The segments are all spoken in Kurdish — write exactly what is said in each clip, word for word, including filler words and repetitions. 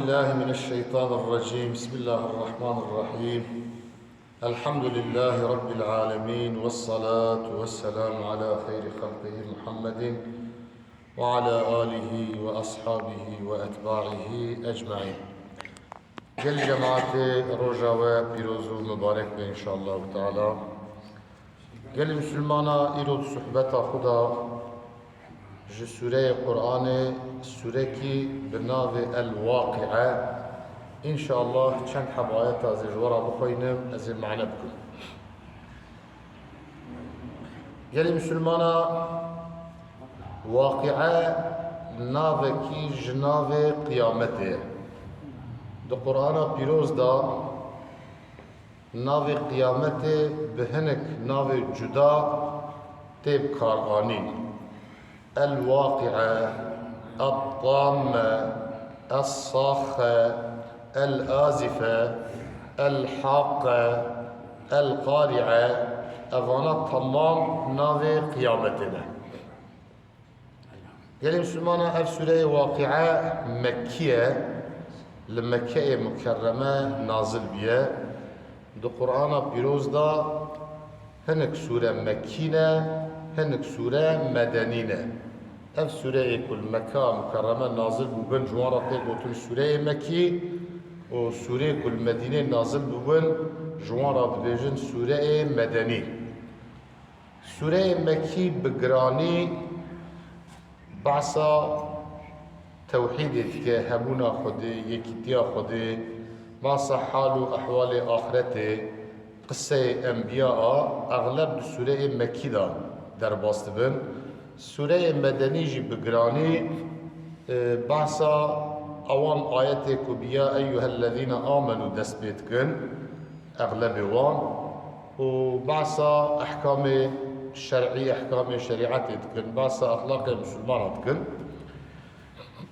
بالله من الشيطان الرجيم. بسم الله الرحمن الرحيم. الحمد لله رب العالمين، والصلاة والسلام على خير خلقه محمد وعلى آله وأصحابه وأتباعه أجمعين. Gelî cemaetê, roja we pîroz û mibarek be înşallahu teala. Gelî misilmana, îro di sohbeta xwe de ji sûreyê Qur'anê, sûrekî bi navê El-Waqi'e, înşallah çend heb ayeta zê ji we re bixweynim, ez ê mane bikim. Gelî misilmana, Waqi'e navekî ji navê qiyametê ye. Di Qur'ana pîroz de navê qiyametê bi hinek navê cuda tê bikaranîn. El-Waqi'e, El-Tamme, Es-Saxxe, El-Azife, El-Haqqe, El-Qari'e, evana temam navê qiyametê ne. Gelî misilmana, ev sûreyê Waqi'e Mekkî ye, li Mekkeyê Mukerreme nazil bûye. Di Qur'ana pîroz de hinek sûre Mekkî ne, hinek sûre Medenî ne. Ev sûreyê ku li Mekka Mukerreme nazil bûbin, ji wan re tê gotin sûreyê Mekkî û sûreyê ku li Medînê nazil bûbin, ji wan re dibêjin sûreyê Medenî. Sûreyê Mekkî bi giranî behsa tewhîdê dike, hebûna Xwedê, yekîtiya Xwedê, behsa hal û ehwalê axretê, qiseyê enbiya a, exleb di sûreyê Mekkî de derbas dibin. Sûreyê Medenî jî bi giranî, e, behsa ewan ayetê ku bi "Ya eyyuhellezîne amenu" dest pê dikin, exlebê wan, û behsa ehkamê şer'î, ehkamê şerîetê dikin, behsa exlaqê misilmana dikin.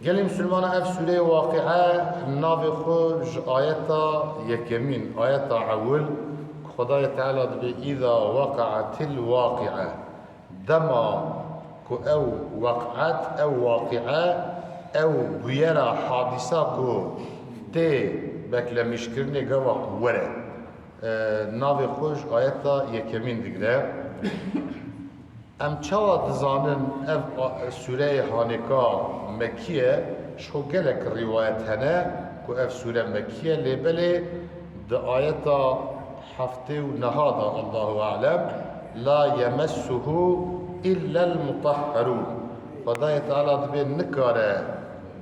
Gelî misilmana, ev sûreyê Waqi'e navê xwe ji ayeta yekemîn, ayeta ewil, ku Xwedayê Teala dibê, "Îza weqa'etil waqi'e." Dema ku ew weq'et, ew waqi'e, ew bûyera, hadîsa ku tê beklemîşkirinê, gava ku were, e, navê xwe ji ayeta yekemîn digire. Em çawa dizanin ev a-, sûreyê hanêka Mekkî ye? Ji xwe gelek rîwayet hene ku ev sûre Mekkî ye, lê belê di ayeta heftê û neha de, Allahu alem, "La yemessuhu illel mutahherûn." Xwedayê Teala dibê nikare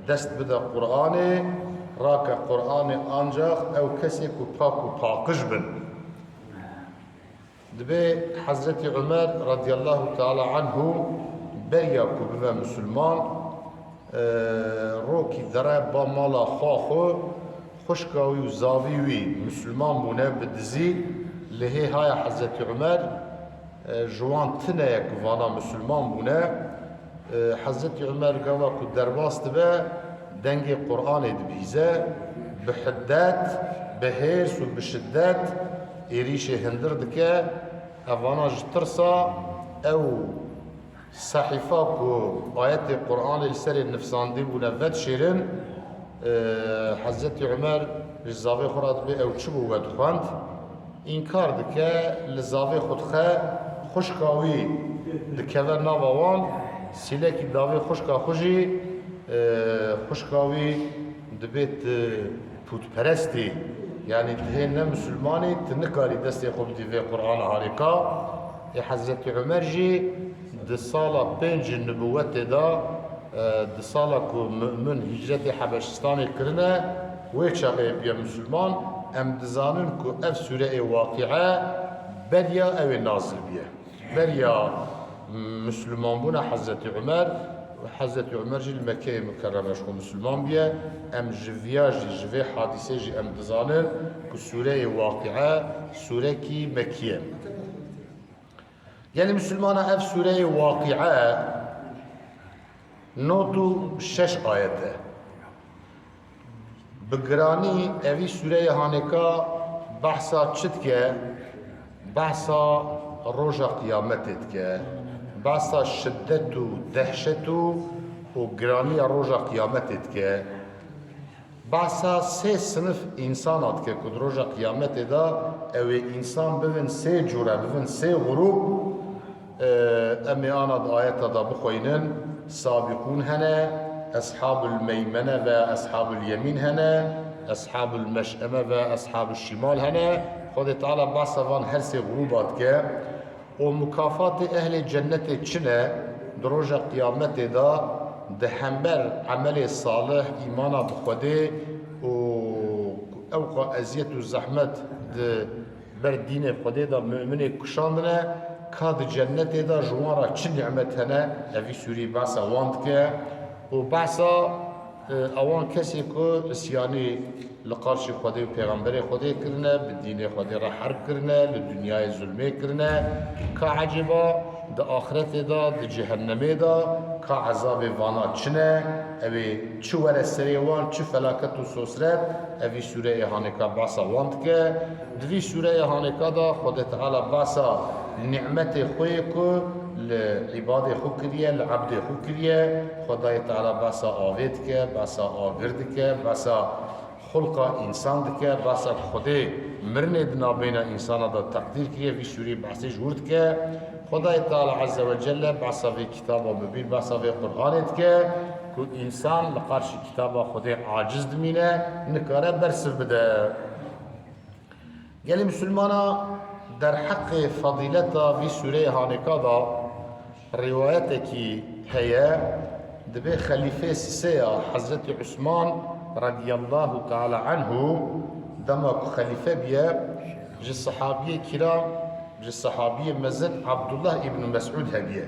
dest bide Qur'anê, rake Qur'anê ancax ew kesê ku pak û paqij bin. Dibê Hezretî Umer radiyallahu teala anhu beriya ku bibe misilman, e, rokî dere ba mala xwa xwe, xwişka wî û zavî wî misilman bûne bi dizî, lê hê haya Hezretî Umer, e, ji wan tune ye ku vana misilman bûne. E, Hezretî Umer gava ku derbas dibe, dengê Qur'anê dibihîze, bi hiddet, bi hêrs û bi şiddet êrîşê hundir dike. Evana ji tirsa ew sehîfa ku ayetê Qur'anê li serê nifsandî bûne vedişêrin, e, Hezretî Umer ji zavê xwe re dibê, "Ew çi bû we dixwend?" Înkar dike, li zavê xwe dixe, xwişka wî dikeve nava wan, sîlekî davê xwişka xwe jî, e, xwişka wî dibê tu pûtperestî, yanî tu hê ne misilmanî, tu nikarî destê xwe bidî vê Qur'ana harîka. Ê Hezretî Umer jî di sala pênc nibûwetê de, e, di sala ku mu'min hicretê Hebeşistanê kirine, wê çaxê bûye misilman. Em dizanin ku ev sûreyê Waqi'e beriya ew ê nazil bûye. Beriya misilmanbûna Hezretî Umer, Hezretî Umer jî li Mekkeyê Mukerreme ji xwe misilman bûye. Em ji viya jî, ji vê hadîsê jî em dizanin ku sûreyê Waqi'e sûrekî Mekkî ye. Gelî misilmana, ev sûreyê Waqi'e nod û şeş ayet e. Bi giranî evî sûreyê hanêka behsa çi dike? Behsa roja qiyametê dike. Behsa şiddet û dehşet û, û giraniya roja qiyametê dike. Behsa sê sinif însana dike ku di roja qiyametê de ew ê însan bibin sê cûre, bibin sê grûp. E, em ê ana di ayeta de bixweynin. Sabîqûn hene, eshabul meymene ve eshabul yemîn hene, eshabul meş'eme ve eshabul şimal hene. Xwedê Teala behsa van her sê grûba dike. Û mukafatê ehlê cennetê çi ne? Di roja qiyametê de di hember emelê salih, îmana bi Xwedê û ewqa eziyet û zehmet di ber dînê Xwedê de muminê kuşandine, ka di cennetê de ji wan re çi nîmet hene, ev vî sûrî behsa wan dike. Û behsa, e, ewan kesê ku isyanî li qarşî Xwedê û Pêxemberê Xwedê kirine, bi dînê Xwedê re herb kirine, li dinyayê zulmê kirine. Ka ecêba di axretê de, di cehennemê de, ka ezabê vana çi ne? Ew ê çi were serê wan, çi felaket û sosret? Ev vî sûreyê hanêka behsa wan dike. Di vî sûreyê hanêka de Xwedê Teala behsa nîmetê xwe yê ku li îbadê xwe kiriye, li ebdê xwe kiriye. Xwedayê Teala behsa avê dike, behsa agir dike, behsa xulqa însan dike, behsa Xwedê mirinê di navbeyna însana de teqdîr kiriye, vî sûrî behsê ji wir dike. Xwedayê Teala Azze ve Celle behsa vê kitaba mubîn, behsa vê Qur'anê dike ku însan li qarşî kitaba Xwedê aciz dimîne, nikare bersiv bide. Gelî misilmana derheqê fadîleta vî sûreyê hanêka de rîwayetekî heye, dibê xelîfê sisê ya Hezretî Usman radiyallahu teala anhu dema ku xelîfe biye, ji sehabiyê kiram, ji sehabiyê mezin Abdullah îbn Mes'ud hebiye.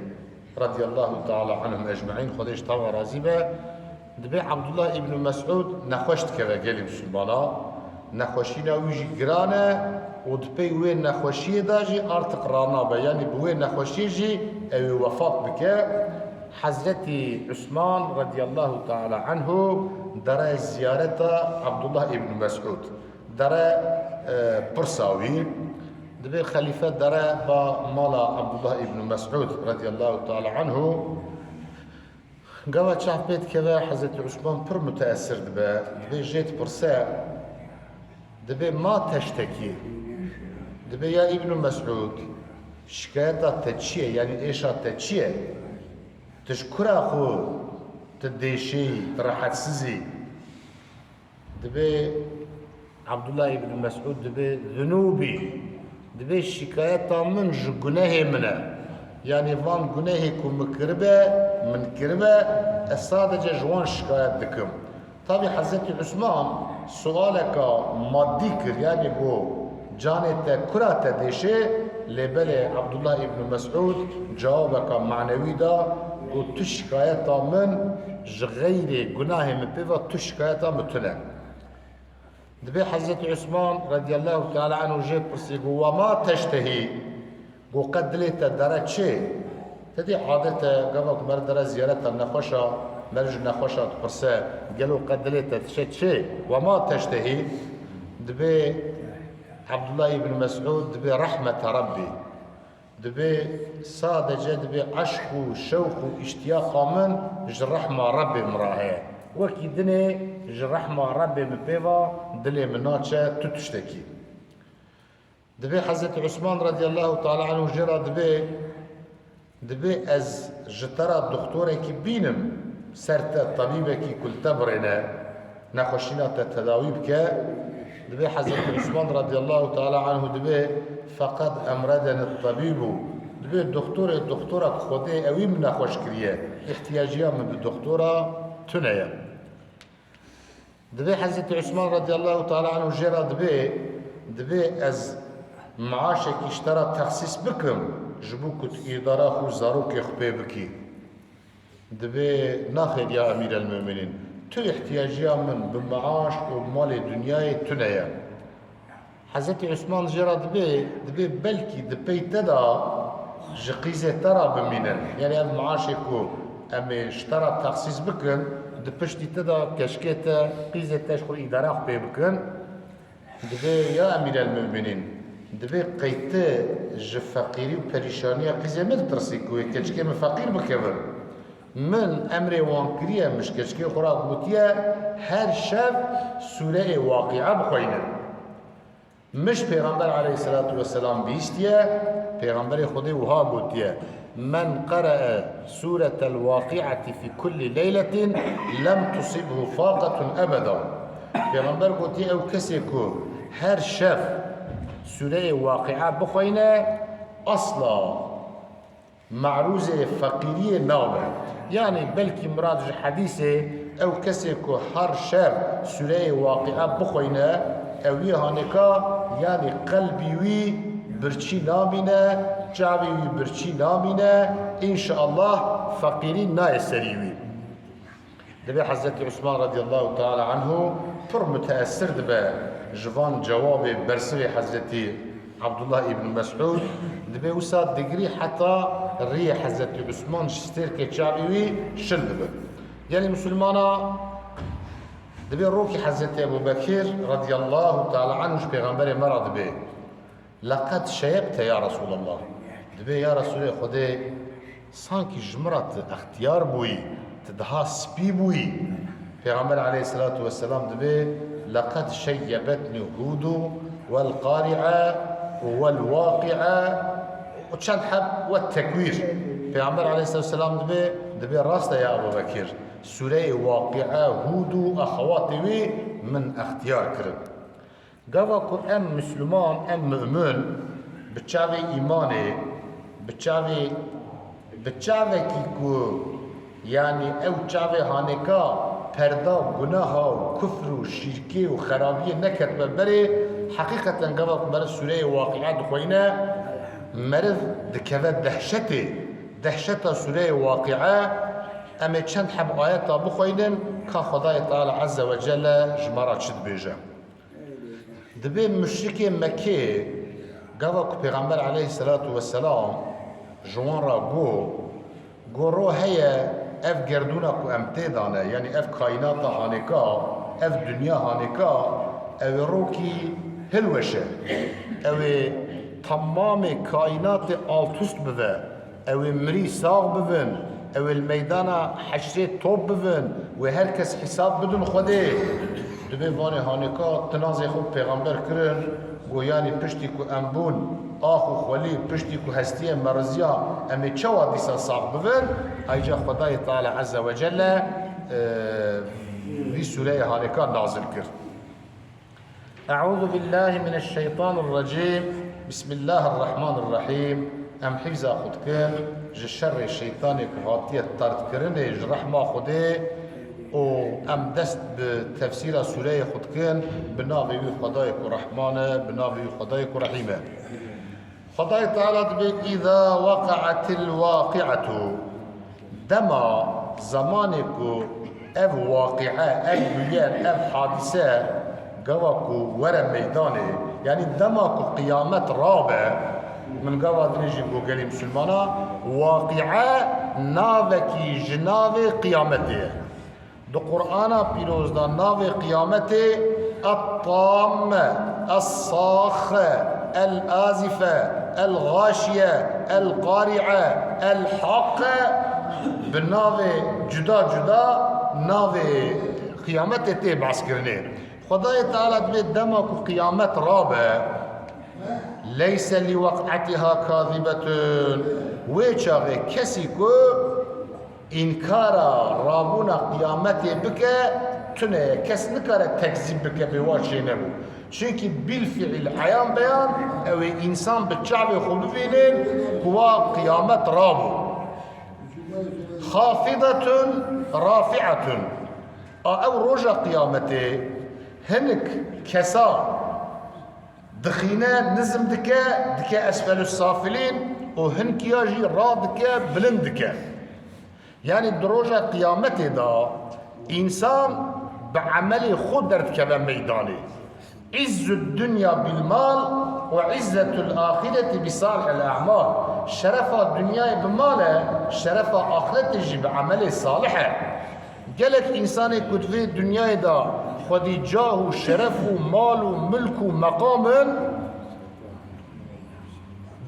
Radiyallahu teala anhum ecmaîn, Xwedê ji tawa razî be. Dibê Abdullah îbn Mes'ud nexweş dikeve gelî misilmana. Nexweşîna wî jî giran e û di pey wê nexweşiyê de jî artık ranabe. Yanî bi wê nexweşiyê jî ew ê wefat bike. Hezretî Usman radiyallahu teala anhu dere ziyareta Abdullah îbn Mes'ud. Dere, e, pirsa wî. Dibê xelîfe dere ba mala Abdullah îbn Mes'ud radiyallahu teala anhu. Gava çav pê dikeve, Hezretî Usman pir muteesir dibe. Dibê jê dipirse, dibê ma teştekî. Dibê ya Îbn Mes'ud, şikayeta te çi ye? Yanî êşa te çi ye? Tu ji kura xwe tu dêşeyî, tu rehetsiz î? Dibê Abdullah îbn Mes'ud dibê zunûbî, dibê şikayeta min ji gunehê min e. Yanî van gunehê ku min kiribe, min kiribe, ez sadece ji wan şikayet dikim. Tabî Hezretî Usman sualeka maddî kir, yanî got, canê te kura te dêşê, lê belê Abdullah îbn Mes'ud cewabeka manewî da, got, tu şikayeta min ji xeyrê gunahê min pê ve, tu şikayeta min tune. Dibê Hezretî Usman radiyallahu teala anhu jê pirsî, got, "Wa ma teştehî?" Got, "Qe dilê te dere çê?" Te dî adet e, gava ku mer dere ziyareta nexweşa, mer ji nexweşa dipirse, "Gelo qe dilê te dişe çê? Wa ma teştehî?" Dibê Abdullah ibn Mes'ud dibê, "Rahmete Rabbî." Dibê sadece dibê eşq û şewq û îştiyaqa min ji rehma Rebbê min re heye. Wekî dinê ji rehma Rebbê min pê va dilê min naçe tu tiştekî. Dibê Hezretî Usman radiyallahu teala anhu jê re dibê, dibê ez ji te re doktorekî bînim, ser te tabîbekî ku li te birêne, nexweşîna te tedawî bike. Dibê Hezretî Usman radiyallahu teala anhu dibê, "Feqed emredeni tabîbu." Dibê doktorê, doktora ku Xwedê ewî min nexweş kiriye. Îhtiyaciya min bi doktora tune ye. Dibê Hezretî Usman radiyallahu teala anhu jê re dibê, dibê ez maaşekî ji te re texsîs bikim, ji bo ku tu îdara xwe û zarokê xwe pê bikî. Dibê, "Naxêr ya Emîrelmumînîn, tu îhtiyaciya min bi maaş û malê dinyayê tune ye." Hezretî Usman jê re dibê, dibê, "Belkî di pey te de ji qîzê te re bimînin. Yanî ev maaşê ku em ê ji te re texsîs bikin, di piştî te de keçikê te, qîzê te ji xwe îdara xwe pê bikin." Dibê, "Ya Emîrelmumînîn, dibê qey tu ji feqîrî û perîşaniya qîzê min ditirsî ku wê keçikê min feqîr bikevin?" Min emrê wan kiriye, min ji keçikê xwe re gotiye, her şev sûreyê Waqi'a bixweynin. Min ji Pêxember aleyhisselatu vesselam bihîstiye, Pêxemberê Xwedê wiha gotiye, "Men qere'e sûretel Waqi'ati fî kulli leyletin lem tusibhu faqetun ebeda." Pêxember gotiye, ew kesê ku her şev sûreyê Waqi'a bixweyne, asla me'rûzê feqîriyê nabe. Yanî belkî mirad ji hedîsê ew kesê ku her şev sûreyê Waqi'a bixweyne, ew yê hanêka, yanî qelbî wî birçî namîne, çavê wî birçî namîne, înşeallah feqîrî nayê serî wî. Dibê Hezretî Usman radiyallahu teala anhu pir muteessir dibe ji van cewabê bersivê Hezretî Abdullah ibn Mes'ud, dibê wisa digirî heta riyê Hezretî Usman ji stêrkê çavê wî şil dibe. Gelî Musulmana, dibê rokî Hezretî Ebu Bekir radiyallahu teala anhu ji Pêxemberê me re dibê, "Leqed şeyebte ya Resulallah." Dibê, ya Resulê Xwedê, sankî ji min re tu extiyar bûyî, tu daha spî bûyî. Pêxember aleyhisselatu vesselam dibê, "Leqed şeyyebetni Hudu vel Qari'a vel Waqi'a." û çend heb we tekwîr. Pêxember aleyhisselatu vesselam dibê, dibê, "Rast e ya Ebu Bekir. Sûreyê Waqi'a, Hud û exewatê wî min extiyar kirin." Gava ku em Misliman, em mu'min, bi çavê îmanê, bi çavê, bi çavekî ku, yanî ew çavê hanêka perda gunaha û kufr û şîrkê û xerabiyê neketibe berê, heqîqeten gava ku meriv sûreyê Waqi'a dixweyne, meriv dikeve dehşetê, dehşeta sûreyê Waqi'a, em ê çend heb ayeta bixweynin, ka Xwedayê Teala Azze ve Celle ji me re çi dibêje. Dibê muşrikê Mekkê, gava ku Pêxember aleyhisselatu vesselam ji wan re got, got, ro heye ev gerdûna ku em tê de ne, yanî ev kaînata hanêka, ev dinya hanêka, ew ê rokî hilweşe. Ew ê temamê kaînatê altust bive. Ew ê mirî sax bibin, ew ê li meydana heşrê top bibin, wê her kes hesab bidin Xwedê. Dibê vanê hanêka tinazê xwe pêxember kirin, got, yanî piştî ku em bûn ax û xwelî, piştî ku hestiyê me riziya, em ê çawa dîsa sax bibin? Ayca Xwedayê Teala Azze ve Celle, e, vî sûreyê hanêka nazil kir. Eûzu billahî mineşşeytanirrecîm. Bismillahirrahmanirrahîm. Em hîfza xwe dikin ji şerê şeytanê ku hatiye terdkirinê ji rehma Xwedê û em dest bi tefsîra sûreyê xwe dikin bi navê wî Xwedayê ku Rehman e, bi navê wî Xwedayê ku Rehîm e. Xwedayê Teala dibê, "Îza weqe'etil waqi'etu." Dema, zemanê ku ev waqi'e, ev bûyer, ev hadîse gava ku were meydanê, yanî dema ku qiyamet rabe, min gava dinê jî got gelî misilmana, waqi'e navekî ji navê qiyametê ye. Di Qur'ana Pîroz de navê qiyametê Ettamme, Essâxe, El-Azife, El-Xaşiye, El-Qari'e, El-Haqqe, bi navê cuda cuda navê qiyametê tê behskirinê. Xwedayê Teala dibê dema ku qiyamet rabe, "Leyse li weq'etiha kazibetun." Wê çaxê kesî ku înkara rabûna qiyametê bike, tune ye. Kes nikare tekzîb bike bê wa çênebû. Çunkî bîlfîîl eyan beyan ew ê însan bi çavê xwe bibînin ku wa qiyamet rabû. Xafidetun rafi'etun. A ew roja qiyametê hinek kesa dixîne, nizm dike, dike esfelus safilîn û hinkiya jî radike, bilind dike. Yanî di roja qiyametê de însan bi emelê xwe derdikeve meydanê. İzzud dunya bil mal ve izzetul ahireti bi salihil a'mal. Şerefa dinyayê bi mal e, şerefa axiretê jî bi emelê salih e. Gelek însanê ku di vê dinyayê de xwedî cah û şeref û mal û milk û meqam in,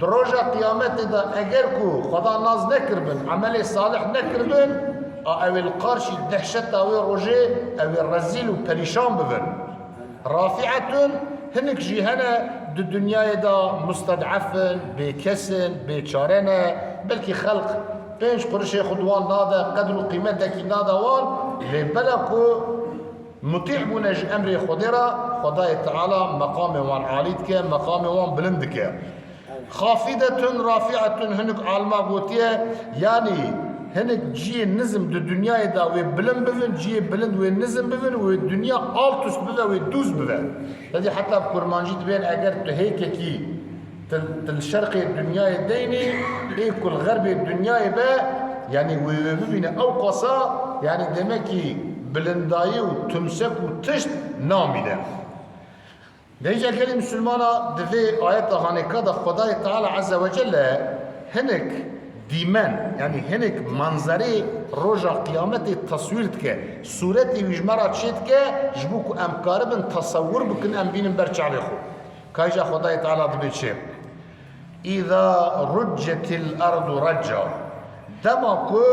di roja qiyametê de eger ku Xweda nas nekiribin, emelê salih nekiribin, Ew ê li qarşî dehşeta wê rojê ew ê rezîl û perîşan bibin. Rafi'etun, hinek jî hene di dinyayê de musted'ef in, bêkes in, bêçare ne. Belkî xelq pênc qurişê xwe di wan nade, qedr û qîmetekî nade wan, lê bela ku mutî bûne ji emrê Xwedê re, Xwedayê Teala meqamê wan alî dike, meqamê wan bilind dike. Xafidetun rafi'etun, hinek alima gotiye, yanî hinek cihê nizm di dinyayê de wê bilind bibin, cihê bilind wê nizm bibin, wê dinya alt üst bibe, wê dûz bibe. Tedî heta bi kurmancî dibên, eger tu hêkekî til, til şerqê dinyayê deynî, ê ku li xerbê dinyayê be, yanî wê wê bibîne ew qasa, yanî demekî bilindayî û timsek û tişt namîne. Vêca gelî misilmana di vê ayeta hanêka de Xwedayê Teala Azze ve Celle hinek dîmen, yanî hinek manzerê roja qiyametê teswîr dike. Sûretê wî ji me re çêdike, ji bo ku em karibin tesewwur bikin, em bînin ber çavê xwe. Kayca Xwedayê Teala dibê çi? Îza ruccetil ardu recca. Dema ku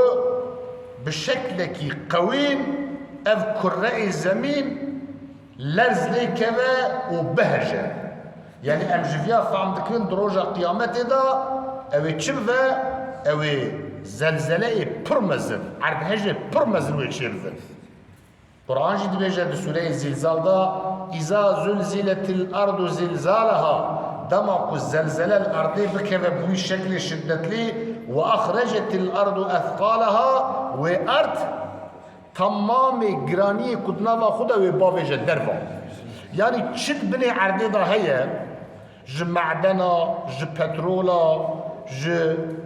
bi şeklekî qewîn ev kureyê zemîn lerz lê keve û biheje. Yanî em ji viya fehm dikin di roja qiyametê de ew ê çi bibe? Ew ê zelzeleyê pir mezin, erdhejê pir mezin wê çêbibin. Quran jî dibêje di sûreyê Zîlzal de, "Îza zulziletil ardu zilzalaha", dema ku zelzele li erdê bikeve bi wî şeklê şiddetlî, "Ve axrecetil ardu ethqalaha", wê erd temamê giraniyê ku di nava xwe de wê bavêje derva. Yanî çi di binê erdê de heye, ji medena, ji petrola, ji,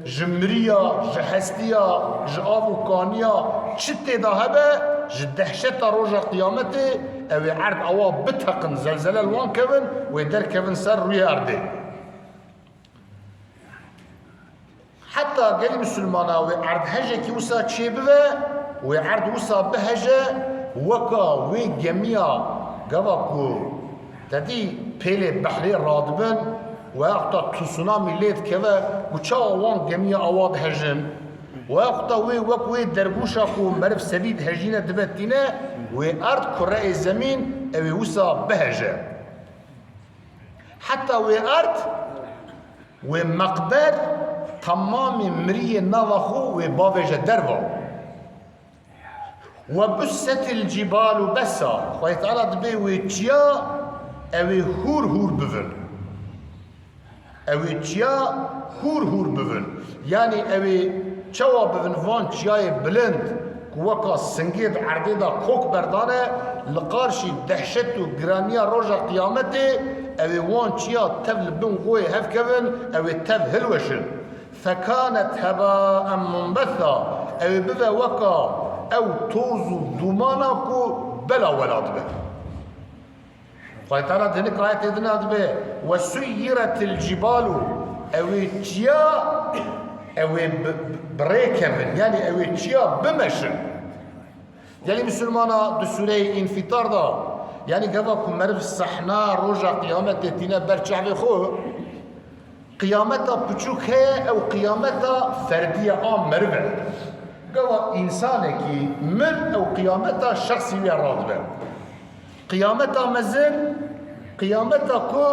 ji miriya, ji hestiya, ji av û kaniya, çi tê de hebe, ji dehşeta roja qiyametê, ew ê erd awa biteqin, zelzele li wan kevin, wê derkevin ser rûyê erdê. Heta gelî misilmana wê erdhejekî wisa çêbibe, wê erd wisa biheje, weka wê gemiya gava ku te dî pêlê behrê radibin, wexta tsunamî lê dikeve, û çawa wan gemiya awa dihejin? Wexta wê wek wê dergûşa ku meriv sedî dihejîne dibe tîne, wê erd kureyê zemîn ew ê wisa biheje. Heta wê erd, wê meqber temamê miriyê nava xwe wê bavêje derva. Ve bussetil cibalu bessa. Xwedê Teala dibê wê çiya ew ê hûr hûr bivin. Ew ê çiya hûr hûr bivin. Yanî ew ê çawa bivin? Van çiyayê bilind ku weka singê di erdê de kok berdane, li qarşî dehşet û giraniya roja qiyametê, ew ê wan çiya tev li bin xwe yê hev kevin, ew ê tev hilweşin. Fekanet hebaen munbetha, ew ê bibe weka ew toz û dûmana ku bela wela dibe. Xwedê Teala di hinek ayetê din a dibe, "Ve suyyiretil cibalu", ew ê çiya, ew ê bi, bi, bi rê kevin, yanî ew ê çiya bimeşin. Gelî misilmana di sûreyê Înfîtar de, yanî gava ku meriv sehna roja qiyametê tîne ber çavê xwe, qiyameta piçûk heye, ew qiyameta ferdî ye a meriv e. Gava însanekî mir, ew qiyameta şexsî wî ya radibe. Qiyameta mezin, qiyameta ku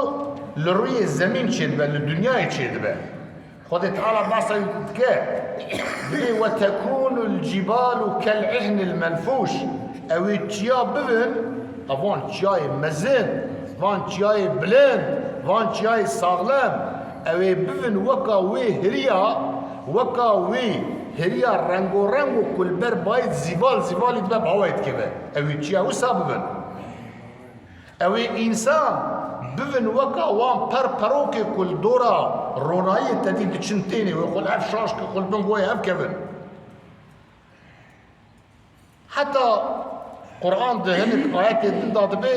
li rûyê zemîn çêdibe, li dinyayê çêdibe. Xwedê Teala behsa wî dike, dibê, "Ve tekûnul cibalu kel ihnil menfûş." Ew ê çiya bibin, evan çiyayê mezin, van çiyayê bilind, van çiyayê saxlem, ew ê bibin weka wê hiriya, weka wê hiriya rengorengo ku li ber bayê zîval zîvalî dibe bi hawayê dikeve. Ew ê çiya wisa bibin. Ew ê însan bibin weka wan per perokê ku li dora ronayiyê te dî diçin tênê, wê xwe li hev şaş ke, xwe li bin goyê hev kevin. Heta Quran di hinek ayetê din de dibê,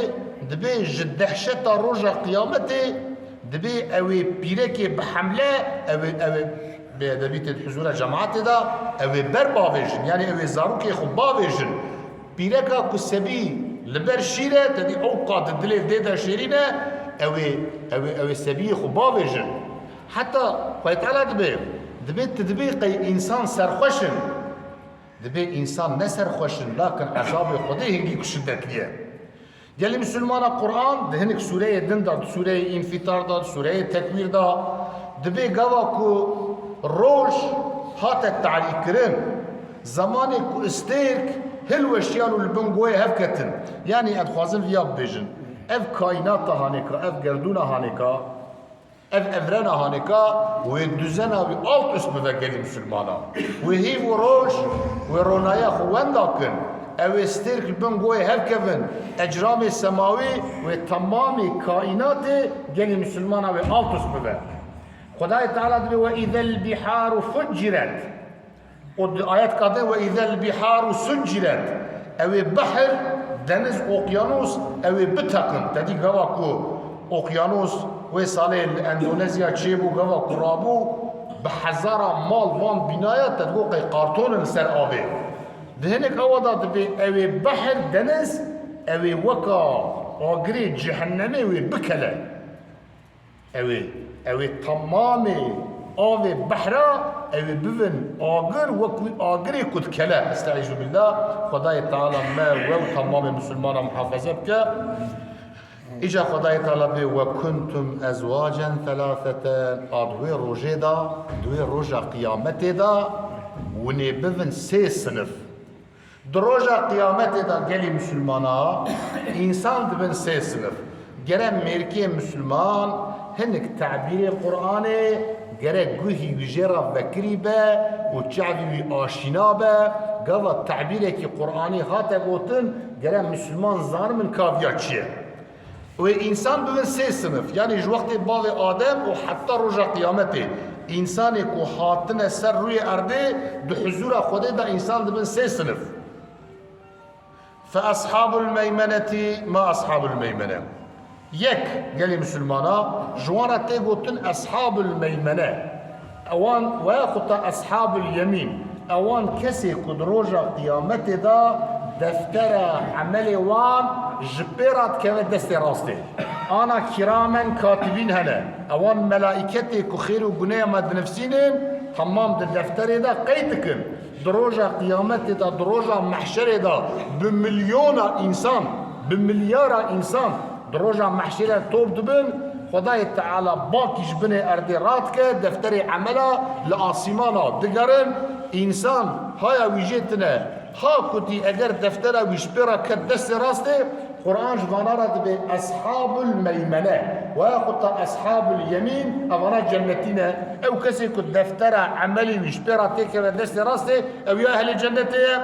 dibê ji dehşeta roja qiyametê, dibê ew ê pîrekê bi hemle, ew ê, ew ê bêedebî tê di huzûra cemaetê de, ew ê ber bavêjin, yanî ew ê zarokê xwe bavêjin. Pîreka ku sebî li ber şîr e, te dî ew qat di dilê dê de şêrîn e, ew ê, ew ê, ew ê sebiyê xwe bavêjin. Heta Xwedê Teala dibê, dibê tu dibê qey însan serxweş in. Dibê însan ne serxweş in, lakin ezabê Xwedê hingî ku şiddetlî ye. Gelî misilmana Quran di hinek sûreyê din de, di sûreyê Înfîtar de, di sûreyê Tekwîr de, dibê gava ku roj hate tarîkirin, zemanê ku stêrk hilweşiyan û li bin goyê hev ketin. Yanî em dixwazin viya bibêjin. Ev kaînata hanêka, ev gerdûna hanêka, ev evrena hanêka wê duzena wî alt ust bibe gelî misilmana. Wê hîv û roj, wê ronaya xwe wenda kin. Ew ê stêrk li bin goyê hev kevin. Ecramê semawî wê temamê kaînatê gelî misilmana wê alt ust bibe. Xwedayê Teala dibê, "Ve îzel bîharu fucciret." Û di ayetka din, "Ve îzel bîharu succiret." Ew ê behr, deniz, okyanus, ew ê biteqin. Te dî gava ku okyanus wê salê li Endonezya çêbû, gava ku rabû, bi hezara mal van bînaya te digot qey qarton in li ser avê. Di hinek awa de dibê ew ê behr, deniz, ew ê weka agirê cehennemê wê bikele. Ew ê, ew ê temamê avê behra, ew ê bivin agir, wek wî agirê ku dikele. Estaizu billah, Xwedayê Teala me we û temamê misilmana muhafaze bike. Îca Xwedayê Teala bê, "Ve kuntum ezwacen thelâtheten", a di wê rojê de, di wê roja qiyametê de, hûn ê bivin sê sinif. Di roja qiyametê de gelî misilmana însan dibin sê sinif. Gere mêrkê misilman hinek tebîrê Qur'anê gere guhî wî jê re vekirî be û çavî wî aşîna be. Gava tebîrekî Qur'anî hate gotin, gere misilman zanibin ka viya çi ye. Wê însan bibin sê sinif, yanî ji wextê bavê Adem û heta roja qiyametê, însanê ku hatine ser rûyê erdê, di huzûra Xwedê de însan dibin sê sinif. Fe ashabul meymenetî ma ashabul meymene. Yek, gelî misilmana, ji wan re tê gotin ashabul meymene. Ewan, veya xwe ta ashabul yemîn. Ewan kesê ku di roja qiyametê de deftera emelê wan ji pê re dikeve destê rastê. Ana kiramen katibîn hene. Ewan melaîketê ku xêr û guneya me dinivsînin, temam di defterê de qeyd dikin. Di roja qiyametê de, di roja mehşerê de bi milyona însan, bi milyara însan Di roja mehşerê top dibin, Xwedayê Teala bakî ji binê erdê radike, defterê emela li asîmana digerin, însan haya wî jê tine, ha kutî eger deftera wî ji pê re ket destê rastê, Quran ji vana re dibê eshabul meymene, weya xwe ta eshabul yemîn, evana cennetî ne. Ew kesê ku deftera emelê wî ji pê re têkeve destê rastê, ew ya ehlê cennetê ye.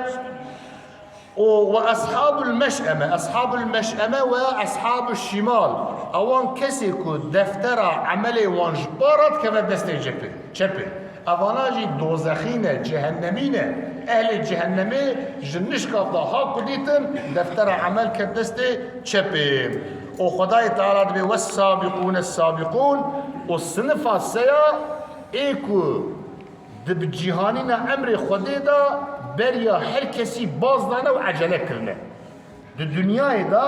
û we eshabul meş'eme, eshabul meş'eme we eshabul şimal, ewan kesê ku deftera emelê wan ji pa re dikeve destê cepê, çepê. Evana jî dozexî ne, cehennemî ne. Ehlê cehennemê ji nişka da ha ku dîtin, deftera emel ket destê çepê. Û Xwedayê Teala dibê, "Wes-sabiqûne-s-sabiqûn", û sinifa seya ê ku Di bi cîhanîna emrê Xwedê de beriya her kesî baz dane û ecele kirine. Di dinyayê de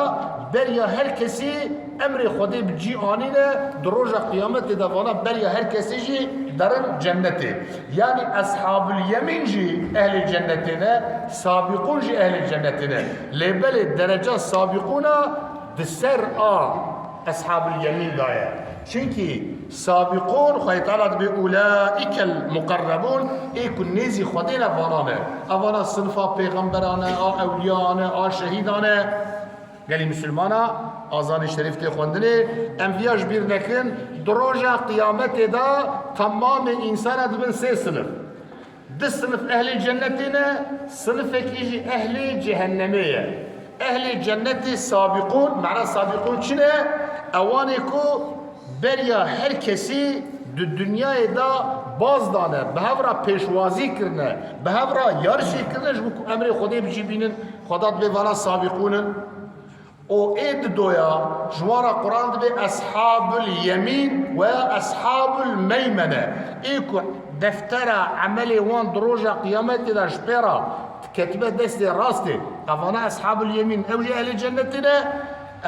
beriya her kesî emrê Xwedê bi cî anîne, di roja qiyametê de vana beriya her kesî jî derin cennetê. Yanî eshabul yemîn jî ehlê cennetê ne, sabîqûn jî ehlê cennetê ne. Lê belê dereca sabîqûna di ser a Eshabul Yemîn daye. Çimkî sabîqûn, Xwedê Teala dibê, "Ulaikel muqerrebûn", ê ku nêzî Xwedê ne, vana ne. Evana sinfa pêxemberan e, a ewliyan e, a şehîdan e. Gelî misilmana, azanê şerîf tê xwendinê, em viya ji bîr nekin, di roja qiyametê de temamê însana dibin sê sinif. Du sinif ehlê cennetê ne, sinifekî jî ehlê cehennemê ye. Ehlê cennetê sabîqûn, mena sabîqûn çi ne? Ewanê ku beriya her kesî di dinyayê de baz dane, bi hev re pêşwazî kirine, bi hev re yarişê kirine, ji bo ku emrê Xwedê bi cî bînin, Xweda dibê vana sabîqûn in. Û ê didoya, ji wan re Quran dibê eshabul yemîn weya eshabul meymene. Ê ku deftera emelê wan di roja qiyametê de ji pê re diketibe destê rastê. Evana eshabul yemîn, ew jî ehlê cennetê ne.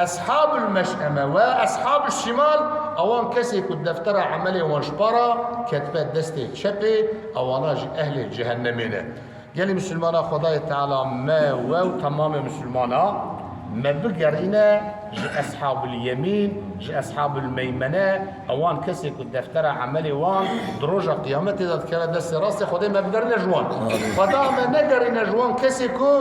Eshabul meş'eme weya eshabul şimal, ewan kesê ku deftera emelê wan ji pa re ketibe destê çepê, ewana jî ehlê cehennemê ne. Gelî misilmana, Xwedayê Teala me, we û temamê misilmana me bigerîne ji eshabul yemîn, ji eshabul meymene, ewan kesê ku deftera emelê wan di roja qiyametê de dikeve destê rastê Xwedê, me bigerîne ji wan. Xweda me negerîne ji wan kesê ku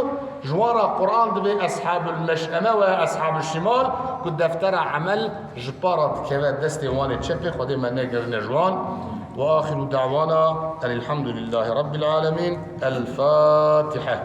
ji wan re Quran dibê eshabul meş'eme we eshabul şimal, ku deftera emel ji para dikeve destê wanê çepê, Xwedê me negerîne ji wan. Ve axiru da'wana enil hamdulillahî rabbil alemin. El Fatiha.